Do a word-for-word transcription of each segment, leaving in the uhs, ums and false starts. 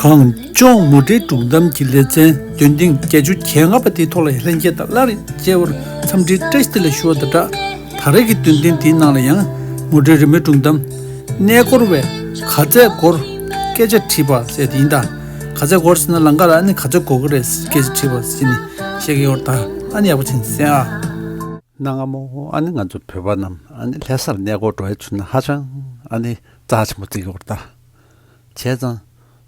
གངས་ལྗོངས་མུ་འབྲེལ་སྒྲུང་གཏམ་གྱི་ལེ་ཚན་འདོན་ཐེངས་བརྒྱད་ཅུ་གྱ་ལྔ་པ་དེའི་ཐོག་ལ་ལྷན་རྒྱས་དང་སླར་ཡང་མཇལ་བར་འཚམས་འདྲིའི་བཀྲ་ཤིས་བདེ་ལེགས་ཞུ་བ་དང་སྦྲགས། ད་རེས་ཀྱི་འདོན་ཐེངས་དེའི་ནང་ལ་ཡང་མུ་འབྲེལ་རི་མོའི་སྒྲུང་གཏམ། གནས་སྐོར་བས་ག་ཚད་འགོར་སྐད་ཆ་དྲིས་པ་ཟེར་དེ་ཡིན་ད། ག་ཚད་འགོར་ཟེར་ན་ལམ་ཁ་ལ་ཨ་ནི་ག་ཚད་འགོར་གི་རེད་སྐད་ཆ་དྲིས་པ་ཟེར་ནས་བཤད་ཀྱི་ཡོད་ད། ཨ་ནི་ཡག་པོ་བྱས་ནས་གསན་ཨ། གནའ་སྔ་མོ་ཨ་ནི་ང་ཚོ་བོད་པ་རྣམས་ཨ་ནི་ལྷ་སར་གནས་སྐོར་འགྲོ་ཡ་བྱུང་ན་ཧ་ཅང་ཨ་ནི་རྩ་ཆེན་པོ་བརྩི་གི་ཡོད་རེད་ད། བྱས་ཙང་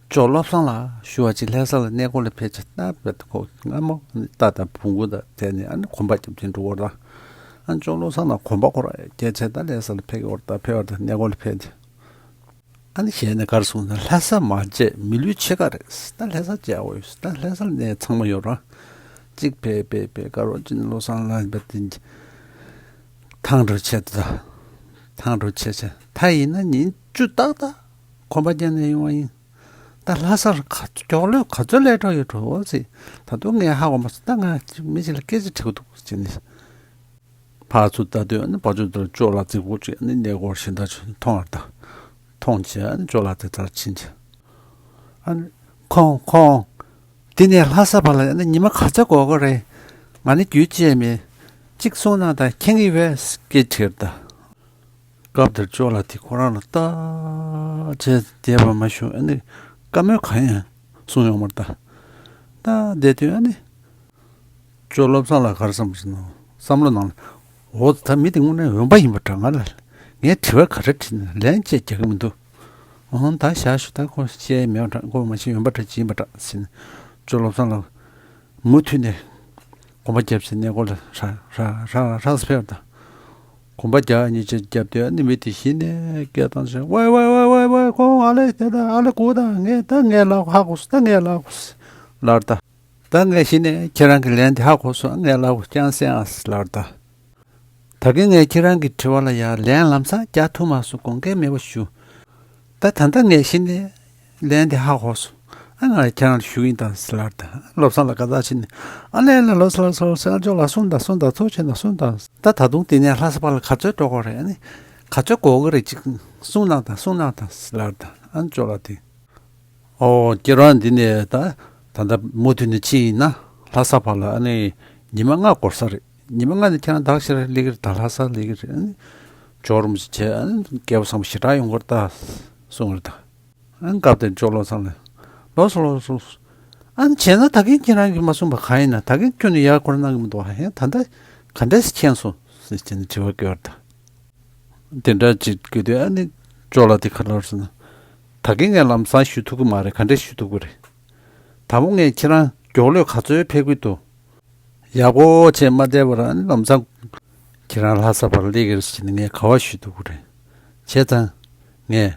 ཅོ་བློ་བཟང་ལགས་ཞུ་བ་ཅིག་ལྷ་ས་ལ་གནས་སྐོར་ལ་ཕེབས་ཆེད་ད་བེད་ཁོ་སྔ་མོ་ཨ་ནི་རྟ་དང་བོང་བུ་དང་བསྡད་ནས་ཨ་ནི་གོམ་པ་རྒྱབ་ཀྱིན་འགྲོ་གི་ཡོད་རེད་ད། ཨ་ནི་ཅོ་བློ་བཟང་ལགས་གོམ་པ་ཁོ་རང་རྒྱག་ཆེད་ད་ལྷ་ས་ལ་ཕེབས་ཀྱི་ཡོད་རེད་ད། ཕེབས་པ་དང་གནས་སྐོར་ལ་ཕེབས་ཏེ། ཨ་ནི་ཞལ་ནས་ག་རེ་གསུངས་ན་ལྷ་ས་མ་མཇལ་མི་ལུས་ཕྱེད་ཀ་རེད། ད་ལྷ་ས་མཇལ་དགོས་ཡོད། ད་ལྷ་སར་གནས་ཚང་མ་ཡོད་ར། གཅིག་ཕེབས་ཕེབས་ཕེབས་དཀར་པོ་ཅན་བློ་བཟང་ལགས་པ་དེ་ཐང་འགྲོ་ཆེད་དུ་ད། ཐང་འགྲོ་ཆེད་ཆེད་ད་ཡིན་ན་ཉིན་བཅུ་ཏག་ཏག་གོམ་པ་རྒྱག་ནས་ཡོང་བ་ཡིན། ད་ལྷ་སར་ག་མགྱོགས་ལོས་ག་ཚོད་སླེབས་གྲབས་ཡོད་འགྲོ་ཟེར། ད་དུང་ངས་ཧ་གོ་མ་སོང་། ད་ང་མི་ཞིག་ལ་སྐད་ཆ་དྲི་གི་འདུག་ཟེར་ནས། ཕར་ཚུར་ལྟ་དུས་ཨ་ནི་ཕར་ཚུར་དུ་ཅོ་ལགས་རྫིག་པོ་ཅིག་ཨ་ནི་གནས་སྐོར་གཞན་དག་ཚོ་མཐོང་བར་ད། མཐོང་བྱས་ཨ་ནི་ཅོ་ལགས་དེ་ལྟར་ཕྱིན་བྱས། ཨ་ནི་ཁོང་ཁོང་། འདི་ནས་ལྷ་ས་བར་ལ་ཨ་ནི་ཉི་མ་ག་ཚོད་འགོར་གི་རེད། ང་ནི་རྒྱུས་བཅད་མེད། གཅིག་གསུང་གནང་དང་། མཁྱེན་གྱི་ཡོད་ཟེར་སྐད་དྲིས་ད། སྐབས་དེར་ཅོ་ལགས་དེ་ཁོ་རང་ལ་ལྟ་བྱས་བསྡད་པ་མ་ཞུ་ཨ་ནི་བཀའ་མོལ་གང་ཡང་གསུང་ཡོང་མ་རེད་ད། ད་བསྡད་དུས་ཨ་ནི། ཅོ་བློ་བཟང་ལགས་ག་རེ་བསམ་བསམ་ནོ། བསམ་བློ་ནང་ལ། འོ་ད་མི་དེ་དངོས་གནས་འོན་པ་ཡིན་པ་འདྲ། ང་ལ་ངས་དྲི་བ་ག་རེ་དྲིས་ན་ལན་གཅིག་རྒྱག་གི་མི་འདུག་འོ་ད་བཞག་ཞུ། ད་ཁོ་བཤད་མེད་པ་འདྲ། ཁོ་མ་གཞི་འོན་པ་འདྲ་ཅི་ཡིན་པ་འདྲ་ཟེར་ནས་ཅོ་བློ་བཟང་ལགས་མུ་མཐུད་ནས་གོམ་པ་རྒྱབ་བྱས་གནས་སྐོར་ལ་ར་ར་ར་ར་ཕེབས་དང་། གོམ་པ་རྒྱག་གཉིས་ཆ་རྒྱབ་དུས་ཨ་ནི་མི་དེ་གཞི་ནས་སྐད་བཏང་བྱས། ཝེ་ཝེ་ཝེ་ཝེ་ཝེ། ཁོང་ཨ་ལེ་དེ་ད་ཨ་ལེ་གུ་ད་ངས་ད་ངས་ལབ་ཧ་གོ་སོང་། ད་ངས་ལབ་གོ་སོང་ལབ་ད། ད་ངས་གཞི་ནས་ཁྱེད་རང་གི་ལན་དེ་ཧ་གོ་སོང་། ངས་ལབ་གོ་རྐྱང་སེང་ཨ་ལབ་ད། ད་གིན་ངས་ཁྱེད་རང་གི་དྲི་བ་ལ་ཡང་ལན་ལམ་སང་རྒྱག་ཐུབ་མ་སོང་། དགོངས་འགལ་མེད་པ་ཞུ། ད་ད་ལྟ་ངས་གཞི་ནས་ལན་དེ་ཧ་གོ་སོང་། ཨ་ང་ཁྱེད་རང་ལ་ཞུ་གི་ཡིན་ད་ལབ་ད། བློ་བཟང་ལགས་དགའ་ཚོར་བྱས་ནས་ཨ་ལེ་ལེ་ལོ་སོ་ལོ་སོ་ལོ་སོ་ལོ་ལགས་གསུངས་ད་གསུངས་ད་ཐུགས་རྗེ་ཆེ་ད་གསུངས་ད། ད་ད་དུང་དེ་ནས་ལྷ་ས་བར་ལ་ག་ཚོད་འགྲོ་དགོས་རེད། ཨ་ནི་ག་ཚོད་འགོར་གི་རེད། ཅིག་གསུངས་གནང་ད་གསུངས་གནང་ད་ལབ་ད། ཨ་ཅོ་ལགས་དེ། ཨོ་ཁྱེད་རང་འདི་ནས་ད་ད་ལྟ་མུ་མཐུད་ནས་ཕྱིན་ཡིན་ན་ལྷ་ས་བར་ལ་ཨ་ནི་ཉི་མ་ལྔ་འགོར་ས་རེད། ཉི་མ་ལྔ་ནས་ཁྱེད་རང་དག་ཤར་སླེབས་ཀྱི་རེད། ད་ལྷ་ས་སླེབས་ཀྱི་རེད། ཨ་ནི་ཇོ་རུམ་ཞིག་བྱས་ཨ་ནི་རྒྱལ་པོ་བཟང་པོ་ཞེ་དྲག་ཡོང་གི་རེད་ད་གསུངས་རེད་ད། ཨ་ནི་སྐབས་དེར་ཇོ་བློ་བཟང་ལགས་ལོ་སོ་ལོ་སོ། ཨ་ནི་བྱས་ན་ད་གིན་ཁྱེད་རང་གིས་མ་གསུངས་པ་གང་ཡིན་ན། ད་གིན་ཁྱོད་ནས་ཡར་སྐོར་གནང་གི་མི་འདུག་ཨ། ཡང་ད་ལྟ་ག་འདྲས་སེ་མཁྱེན་སོང་ཟེར་བྱས་ནས་དྲི་བ་བཀོད་པ་རེད་ད། དེ་འདྲ་ཅིག་གི་དུས་ཨ་ནི་ཅོ་ལགས་དེ་ག་ལབ་ཟེར་ན། ད་གིན་ངས་ལམ་སང་ཞུ་ཐུབ་ཀྱི་མ་རེད། ག་འདྲས་ཞུ་ཐུབ་ཀྱི་རེད། དང་པོ་ངས་ཁྱེད་རང་མགྱོགས་ལོས་ག་ཚོད་ཕེབས་ཀྱི་འདུག་ཡག་པོ་བྱས་མ་བསྡད་པར་ཨ་ནི་ལམ་སང་ཁྱེད་རང་ལྷ་ས་བར་སླེབས་ཀྱི་རེད་ཟེར་ནས་ངས་ག་བ་ཞུ་ཐུབ་ཀྱི་རེད། བྱས་ཙང་ངས་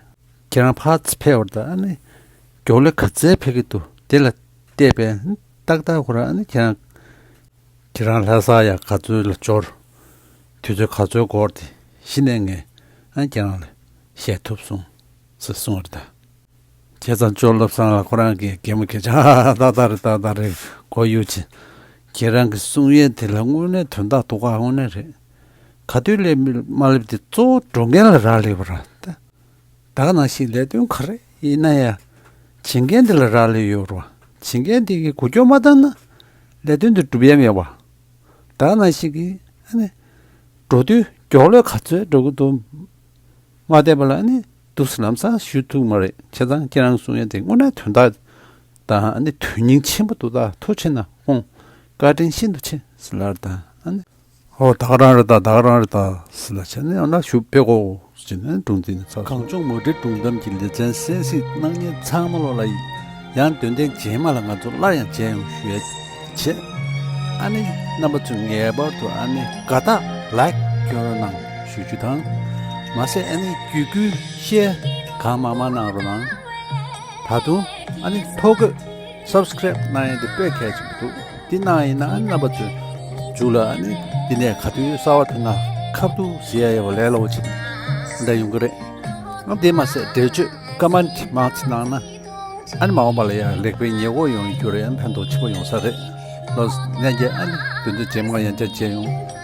ཁྱེད་རང་ཕར་ཕེབས་པར་ད་ཨ་ནི་མགྱོགས་ལོས་ག་ཚོད་ཕེབས་ཀྱི་འདུག་དེ་ལ་བལྟས་པས་ཏག་ཏག་ཁོ་རང་ཨ་ནི་ཁྱེད་རང་ཁྱེད་རང་ལྷ་ས་ཡར་ག་ཚོད་ལ་འབྱོར། དུས་ཚོད་ག་ཚོད་འགོར་ཏེ་གཞི་ནས་ངས་ཨ་ཁྱེད་རང་ལ་བཤད་ཐུབ་སོང་ཟེར་གསུངས་པ་རེད་ད། བྱས་ཙང་ཅོ་བློ་བཟང་ལགས་ཁོ་རང་གིས་གད་མོ་བགད་བྱས་ཏག་ཏག་རེད་ཏག་ཏག་རེད། གོ་ཡོད་ཅེས། ཁྱེད་རང་གི་གསུང་ཡས་དེ་ལ་དངོས་གནས་དོན་དག་འདུག་ག་དངོས་གནས་རེད། ག་དུས་སླེབས་མ་སླེབས་དེ་གཙོ་བོ་འགྲོ་མཁན་ལ་རག་ལས་པ་རེད་ད། ད་ག་ནང་བཞིན་ལས་དོན་ག་རེ་ཡིན་ན་ཡང་བྱེད་མཁན་དེ་ལ་རག་ལས་ཡོད་རེད་པ། བྱེད་མཁན་དེ་གིས་འགུལ་སྐྱོད་མ་བཏང་ན་ལས་དོན་དེ་འགྲུབ་ཡ་མེད་པ། ད་ག་ནང་བཞིན་གྱི་ཨ་ནི་འགྲོ་དུས་མགྱོགས་ལོས་ག་ཚོད་འགྲོ་གི་འདུག་མ་བལྟས་པ་ལ་ཨ་ནི་འདུག་སེ་ལམ་སང་ཞུ་ཐུབ་མ་རེད། བྱས་ཙང་ཁྱེད་རང་གསུང་ཡ་དེ་དངོས་གནས་དོན་དག་དང་ཨ་ནི་དོན་སྙིང་ཆེན་པོ་འདུག་ད་ཐུགས་རྗེ་ཆེ་གནང་། ཁོང་བཀའ་དྲིན་ཤིན་ཏུ་ཆེ་ཟེར་ལབ་ད། ཨ་ནི། ཨོ་ད་ག་རང་རེད་ད། ད་ག་རང་རེད་ད་ཟེར་ལབ་བྱས་ནས་ཨ་ན་ཞུ་ཕེབས་གོ་ཟེར་ནས་སྒྲུང་འདི་ནས་ཚར་སོང་། གངས་ལྗོངས་མུ་འབྲེལ་སྒྲུང་གཏམ་གྱི་ལེ་ཚན་གསན་གཟིགས་གནང་མཁན་ཚང་མ་ལོ་ལ་ཡང་འདོན་ཐེངས་རྗེས་མ་ལ་ང་ཚོ་སླར་ཡང་མཇལ་ཡོང་ཞུ་ཡ་བྱེད། ཨ་ནི་རྣམ་པ་ཚོས་ངེས་པར་དུ་ཨ་ནི་དགའ་རྟགས་ལའིཀ་སྐྱོན་རོགས་གནང་ཞུ་རྒྱུ་དང་། མ་ཟད་ཨ་ནི་བརྒྱུད་སྐུལ་ཤེར་གང་མང་མང་གནང་རོགས་གནང་། ད་དུང་ཨ་ནི་ཐོ་འགོད་སབ་སི་ཀ་རེབ་གནང་ཡ་དེ་དཔེ་གལ་ཆེན་པོ་འདུག་འདི་གནང་ཡིན་ན་ཨ་ནི་རྣམ་པ་ཚོའི་མཇུག་ལ་ཨ་ནི་འདི་ནས་ག་དུས་གསར་བ་དེ་ང་ཁ་ཐུག་ཟེར་ཡ་ཡོད་པ་ལས་སླ་པོ་ཅིག་འདྲ་ཡོང་གི་རེད། ཨ་འདི་མ་ཟད་འགྲེལ་བརྗོད་ཀ་མན་ཊི་མང་ཙམ་གནང་ན་ཨ་ནི་མ་འོངས་པ་ལ་ཡང་ལེགས་སྤེལ་ཉེས་འགོག་ཡོང་རྒྱུ་རེད། ཨ་ནི་ཕན་ཐོགས་ཆེན་པོ་ཡོང་ས་རེད། ལོ་ལྷན་རྒྱས་ཨ་ནི་དོན་དུ་རྗེས་མ་ཡང་བསྐྱར་མཇལ་ཡོང་།